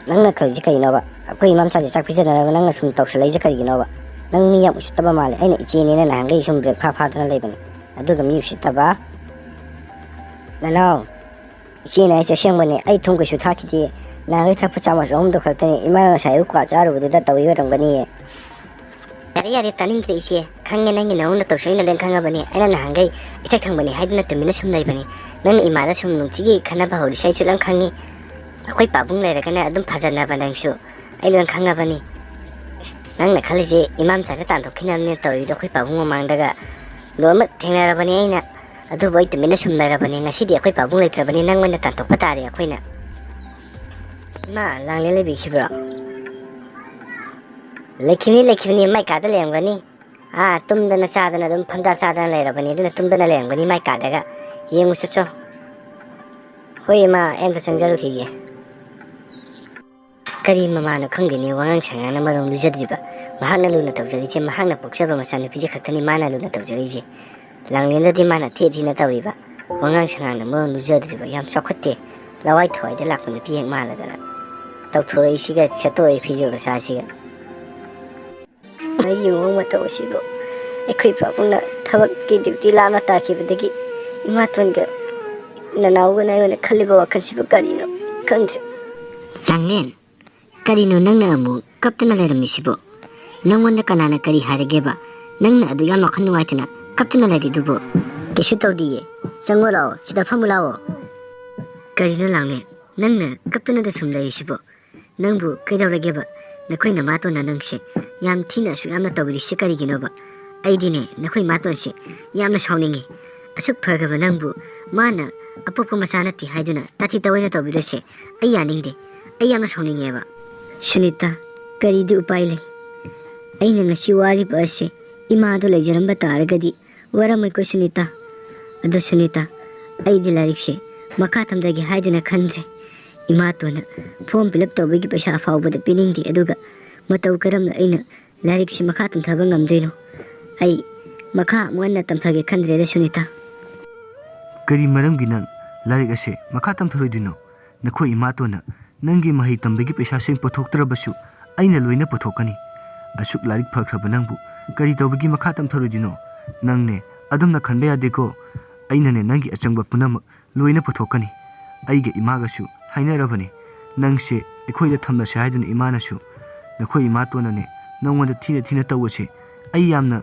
ꯅꯪꯅ ꯈꯜꯂꯤꯁꯦ ꯀꯩꯅꯣꯕ? ꯑꯩꯈꯣꯏ ꯏꯃꯥ ꯃꯆꯥꯁꯦ ꯆꯥꯛ ꯄꯤꯖꯗꯅꯕ ꯅꯪꯅ ꯁꯨꯝ ꯇꯧꯁꯜꯂꯛꯏꯁꯦ ꯀꯔꯤꯒꯤꯅꯣꯕ? ꯅꯪ ꯃꯤ ꯌꯥꯝ ꯎꯁꯤꯠꯇꯕ ꯃꯥꯜꯂꯦ꯫ ꯑꯩꯅ ꯏꯆꯦꯅꯦꯅ ꯅꯍꯥꯟꯈꯩ ꯁꯨꯝ ꯕ꯭ꯔꯦꯛ ꯐꯥ ꯐꯥꯗꯅ ꯂꯩꯕꯅꯦ꯫ ꯑꯗꯨꯒ ꯃꯤ ꯎꯁꯤꯠꯇꯕ? ꯅꯅꯥꯎ, ꯏꯆꯦꯅ ꯍꯥꯏꯁꯦ ꯑꯁꯦꯡꯕꯅꯦ꯫ ꯑꯩ ꯊꯨꯝ ꯀꯩꯁꯨ ꯊꯥꯛꯈꯤꯗꯦ꯫ ꯅꯍꯥꯟꯈꯩ ꯊꯛꯄ ꯆꯥꯃꯁ ꯑꯍꯨꯝꯗꯣ ꯈꯛꯇꯅꯤ꯫ ꯏꯃꯥꯅ ꯉꯁꯥꯏ ꯑꯌꯨꯛ ꯀ꯭ꯋꯥ ꯆꯥꯔꯨꯕꯗꯨꯗ ꯇꯧꯔꯤ ꯑꯣꯏꯔꯝꯒꯅꯤꯌꯦ꯫ ꯌꯥꯔꯦ, ꯌꯥꯔꯦ, ꯇꯥꯅꯤꯡꯗ꯭ꯔꯦ ꯏꯆꯦ꯫ ꯈꯪꯉꯦ, ꯅꯪꯒꯤ ꯅꯉꯣꯟꯗ ꯇꯧꯁꯣꯏꯅ ꯂꯣꯏ ꯈꯪꯉꯕꯅꯦ꯫ ꯑꯩꯅ ꯅꯍꯥꯟꯈꯩ ꯏꯊꯛ ꯊꯪꯕꯅꯦ ꯍꯥꯏꯗꯨꯅ ꯇꯨꯃꯤꯟꯅ ꯁꯨꯝ ꯂꯩꯕꯅꯦ꯫ ꯅꯪꯅ ꯏꯃꯥꯗ ꯁꯨꯝ ꯅꯨꯡꯇꯤꯒꯤ ꯈꯠꯅꯕ ꯍꯧꯔꯤꯁꯦ ꯑꯩꯁꯨ ꯂꯣꯏ ꯈꯪꯉꯤ꯫ ꯑꯩꯈꯣꯏ ꯄꯥꯕꯨꯡ ꯂꯩꯔꯒꯅ ꯑꯗꯨꯝ ꯐꯖꯅꯕ ꯅꯪꯁꯨ꯫ ꯑꯩ ꯂꯣꯏ ꯈꯪꯉꯕꯅꯤ꯫ ꯅꯪꯅ ꯈꯜꯂꯤꯁꯦ ꯏꯃꯥ ꯃꯆꯥꯗ ꯇꯥꯟꯊꯣꯛꯈꯤꯅꯕꯅꯦ ꯇꯧꯔꯤꯗꯣ ꯑꯩꯈꯣꯏ ꯄꯥꯕꯨꯡ ꯃꯃꯥꯡꯗꯒ꯫ ꯂꯣꯏꯅꯃꯛ ꯊꯦꯡꯅꯔꯕꯅꯤ ꯑꯩꯅ꯫ ꯑꯗꯨꯕꯨ ꯑꯩ ꯇꯨꯃꯤꯟꯅ ꯁꯨꯝ ꯂꯩꯔꯕꯅꯤ꯫ ꯉꯁꯤꯗꯤ ꯑꯩꯈꯣꯏ ꯄꯥꯕꯨꯡ ꯂꯩꯇ꯭ꯔꯕꯅꯤ, ꯅꯪ ꯑꯣꯏꯅ ꯇꯥꯟꯊꯣꯛꯄ ꯇꯥꯔꯦ ꯑꯩꯈꯣꯏꯅ꯫ ꯏꯃꯥ, ꯂꯥꯡꯂꯦꯟ ꯂꯩꯕꯤꯈꯤꯕ꯭ꯔꯣ? ꯂꯩꯈꯤꯕꯅꯤ, ꯂꯩꯈꯤꯕꯅꯤ, ꯃꯥꯏ ꯀꯥꯗ ꯂꯩꯔꯝꯒꯅꯤ꯫ ꯑꯥ, ꯇꯨꯝꯗꯅ ꯆꯥꯗꯅ ꯑꯗꯨꯝ ꯐꯝꯗꯥ ꯆꯥꯗꯅ ꯂꯩꯔꯕꯅꯤ, ꯑꯗꯨꯅ ꯇꯨꯝꯗꯅ ꯂꯩꯔꯝꯒꯅꯤ ꯃꯥꯏ ꯀꯥꯗꯒ꯫ ꯌꯦꯡꯉꯨ ꯆꯠꯆꯣ꯫ ꯍꯣꯏ ꯏꯃꯥ, ꯑꯩ ꯑꯝꯇ ꯆꯪꯖꯔꯨꯈꯤꯒꯦ꯫ ꯀꯔꯤ ꯃꯃꯥꯅꯣ ꯈꯪꯗꯦꯅꯦ, ꯋꯥꯉꯥꯡ ꯁꯉꯥꯡꯅ ꯃꯔꯣꯝ ꯂꯨꯖꯗ꯭ꯔꯤꯕ꯫ ꯃꯍꯥꯛꯅ ꯂꯨꯅ ꯇꯧꯖꯔꯤꯁꯦ ꯃꯍꯥꯛꯅ ꯄꯣꯛꯆꯕ ꯃꯆꯥꯅꯨꯄꯤꯁꯦ ꯈꯛꯇꯅꯤ ꯃꯥꯅ ꯂꯨꯅ ꯇꯧꯖꯔꯤꯁꯦ꯫ ꯂꯥꯡꯂꯦꯟꯗꯗꯤ ꯃꯥꯅ ꯊꯤ ꯊꯤꯅ ꯇꯧꯔꯤꯕ꯫ ꯋꯥꯉꯥꯡ ꯁꯉꯥꯡꯅ ꯃꯔꯣꯝ ꯂꯨꯖꯗ꯭ꯔꯤꯕ꯫ ꯌꯥꯝ ꯆꯥꯎꯈꯠꯇꯦ꯫ ꯂꯋꯥꯏ ꯊꯋꯥꯏꯗ ꯂꯥꯛꯄ ꯅꯨꯄꯤ ꯍꯦꯛ ꯃꯥꯜꯂꯗꯅ꯫ ꯇꯧꯊꯣꯔꯛꯏꯁꯤꯒ ꯁꯦꯠꯇꯣꯛꯏ ꯐꯤꯖꯣꯜ ꯑꯁꯥꯁꯤꯒ꯫ ꯑꯩꯒꯤ ꯃꯑꯣꯡ ꯃꯇꯧ ꯑꯁꯤꯕꯨ ꯑꯩꯈꯣꯏ ꯄꯥꯕꯨꯡꯅ ꯊꯕꯛꯀꯤ ꯗ꯭ꯌꯨꯇꯤ ꯂꯥꯞꯅ ꯇꯥꯈꯤꯕꯗꯒꯤ ꯏꯃꯥꯇꯣꯟꯒ ꯅꯅꯥꯎꯒꯅ ꯑꯩꯉꯣꯟꯗ ꯈꯜꯂꯤꯕ ꯋꯥꯈꯜꯁꯤꯕꯨ ꯀꯔꯤꯅꯣ ꯈꯪꯗ꯭ꯔꯦ꯫ ꯂꯥꯡꯂꯦꯟ, ꯀꯔꯤꯅꯣ ꯅꯪꯅ ꯑꯃꯨꯛ ꯀꯞꯇꯨꯅ ꯂꯩꯔꯝꯃꯤꯁꯤꯕꯣ? ꯅꯪꯉꯣꯟꯗ ꯀꯅꯥꯅ ꯀꯔꯤ ꯍꯥꯏꯔꯒꯦꯕ? ꯅꯪꯅ ꯑꯗꯨ ꯌꯥꯝ ꯋꯥꯈꯜ ꯅꯨꯡꯉꯥꯏꯇꯅ ꯀꯞꯇꯨꯅ ꯂꯩꯔꯤꯗꯨꯕꯨ? ꯀꯩꯁꯨ ꯇꯧꯗꯤꯌꯦ꯫ ꯆꯪꯉꯣ ꯂꯥꯛꯑꯣ, ꯁꯤꯗ ꯐꯝꯃꯨ ꯂꯥꯛꯑꯣ꯫ ꯀꯔꯤꯅꯣ ꯂꯥꯡꯂꯦꯟ, ꯅꯪꯅ ꯀꯞꯇꯨꯅꯗ ꯁꯨꯝ ꯂꯩꯔꯤꯁꯤꯕꯣ? ꯅꯪꯕꯨ ꯀꯩꯗꯧꯔꯒꯦꯕ? ꯅꯈꯣꯏ ꯅꯃꯥꯇꯣꯟꯅ ꯅꯪꯁꯦ ꯌꯥꯝ ꯊꯤꯅ ꯑꯁꯨꯛ ꯌꯥꯝꯅ ꯇꯧꯔꯤꯁꯤ ꯀꯔꯤꯒꯤꯅꯣꯕ? ꯑꯩꯗꯤꯅꯦ, ꯅꯈꯣꯏ ꯏꯃꯥꯇꯣꯟꯁꯦ ꯌꯥꯝꯅ ꯁꯥꯎꯅꯤꯡꯉꯤ꯫ ꯑꯁꯨꯛ ꯐꯈ꯭ꯔꯕ ꯅꯪꯕꯨ ꯃꯥꯅ ꯑꯄꯣꯛꯄ ꯃꯆꯥ ꯅꯠꯇꯦ ꯍꯥꯏꯗꯨꯅ ꯇꯥꯊꯤ ꯇꯥꯑꯣꯏꯅ ꯇꯧꯕꯤꯔꯁꯦ ꯑꯩ ꯌꯥꯅꯤꯡꯗꯦ꯫ ꯑꯩ ꯌꯥꯝꯅ ꯁꯥꯎꯅꯤꯡꯉꯦꯕ꯫ ꯁꯨꯅꯤꯇꯥ, ꯀꯔꯤꯗꯤ ꯎꯄꯥꯏ ꯂꯩ? ꯑꯩꯅ ꯉꯁꯤ ꯋꯥꯔꯤꯕ ꯑꯁꯤ ꯏꯃꯥꯗꯣ ꯂꯩꯖꯔꯝꯕ ꯇꯥꯔꯒꯗꯤ ꯋꯥꯔꯝꯃꯣꯏꯀꯣ ꯁꯨꯅꯤꯇꯥ꯫ ꯑꯗꯣ ꯁꯨꯅꯤꯇꯥ, ꯑꯩꯗꯤ ꯂꯥꯏꯔꯤꯛꯁꯦ ꯃꯈꯥ ꯇꯝꯊꯒꯦ ꯍꯥꯏꯗꯨꯅ ꯈꯟꯗ꯭ꯔꯦ꯫ ꯏꯃꯥꯇꯣꯟꯅ form fill up ꯇꯧꯕꯒꯤ ꯄꯩꯁꯥ ꯐꯥꯎꯕꯗ ꯄꯤꯅꯤꯡꯗꯦ, ꯑꯗꯨꯒ ꯃꯇꯧ ꯀꯔꯝꯅ ꯑꯩꯅ ꯂꯥꯏꯔꯤꯛꯁꯤ ꯃꯈꯥ ꯇꯝꯊꯕ ꯉꯝꯗꯣꯏꯅꯣ? ꯑꯩ ꯃꯈꯥ ꯑꯃꯨꯛ ꯍꯟꯅ ꯇꯝꯊꯒꯦ ꯈꯟꯗ꯭ꯔꯦꯗ ꯁꯨꯅꯤꯇꯥ꯫ ꯀꯔꯤ ꯃꯔꯝꯒꯤ ꯅꯪ ꯂꯥꯏꯔꯤꯛ ꯑꯁꯦ ꯃꯈꯥ ꯇꯝꯊꯔꯣꯏꯗꯣꯏꯅꯣ? ꯅꯈꯣꯏ ꯏꯃꯥꯇꯣꯟꯅ ꯅꯪꯒꯤ ꯃꯍꯩ ꯇꯝꯕꯒꯤ ꯄꯩꯁꯥꯁꯤꯡ ꯄꯨꯊꯣꯛꯇ꯭ꯔꯕꯁꯨ ꯑꯩꯅ ꯂꯣꯏꯅ ꯄꯨꯊꯣꯛꯀꯅꯤ꯫ ꯑꯁꯨꯛ ꯂꯥꯏꯔꯤꯛ ꯐꯈ꯭ꯔꯕ ꯅꯪꯕꯨ ꯀꯔꯤ ꯇꯧꯕꯒꯤ ꯃꯈꯥ ꯇꯝꯊꯔꯣꯏꯗꯣꯏꯅꯣ? ꯅꯪꯅꯦ ꯑꯗꯨꯝꯅ ꯈꯟꯕ ꯌꯥꯗꯦꯀꯣ꯫ ꯑꯩꯅꯅꯦ ꯅꯪꯒꯤ ꯑꯆꯪꯕ ꯄꯨꯝꯅꯃꯛ ꯂꯣꯏꯅ ꯄꯨꯊꯣꯛꯀꯅꯤ꯫ ꯑꯩꯒ ꯏꯃꯥꯒꯁꯨ ꯍꯥꯏꯅꯔꯕꯅꯤ꯫ ꯅꯪꯁꯦ ꯑꯩꯈꯣꯏꯗ ꯊꯝꯂꯁꯦ ꯍꯥꯏꯗꯨꯅ ꯏꯃꯥꯅꯁꯨ꯫ ꯅꯈꯣꯏ ꯏꯃꯥꯇꯣꯟꯅꯅꯦ ꯅꯪꯉꯣꯟꯗ ꯊꯤꯅ ꯊꯤꯅ ꯇꯧꯕꯁꯦ ꯑꯩ ꯌꯥꯝꯅ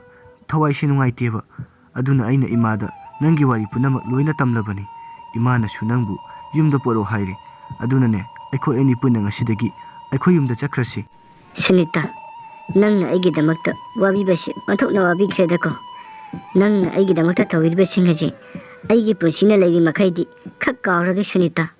ꯊꯋꯥꯏꯁꯦ ꯅꯨꯡꯉꯥꯏꯇꯦꯕ꯫ ꯑꯗꯨꯅ ꯑꯩꯅ ꯏꯃꯥꯗ ꯅꯪꯒꯤ ꯋꯥꯔꯤ ꯄꯨꯝꯅꯃꯛ ꯂꯣꯏꯅ ꯇꯝꯂꯕꯅꯤ꯫ ꯏꯃꯥꯅꯁꯨ ꯅꯪꯕꯨ ꯌꯨꯝꯗ ꯄꯣꯔꯛꯑꯣ ꯍꯥꯏꯔꯦ꯫ ꯑꯗꯨꯅꯅꯦ ꯑꯩꯈꯣꯏ ꯑꯅꯤ ꯄꯨꯟꯅ ꯉꯁꯤꯗꯒꯤ ꯑꯩꯈꯣꯏ ꯌꯨꯝꯗ ꯆꯠꯈ꯭ꯔꯁꯤ꯫ ꯁꯨꯅꯤꯇꯥ, ꯅꯪꯅ ꯑꯩꯒꯤꯗꯃꯛꯇ ꯋꯥꯕꯤꯕꯁꯤ ꯑꯣꯟꯊꯣꯛꯅ ꯋꯥꯕꯤꯈ꯭ꯔꯦꯗꯀꯣ꯫ ꯅꯪꯅ ꯑꯩꯒꯤꯗꯃꯛꯇ ꯇꯧꯕꯤꯔꯤꯕꯁꯤꯡ ꯑꯁꯤ ꯑꯩꯒꯤ ꯄꯨꯟꯁꯤꯅ ꯂꯩꯔꯤ ꯃꯈꯩꯗꯤ ꯈꯛ ꯀꯥꯎꯔꯒꯦ ꯁꯨꯅꯤꯇꯥ꯫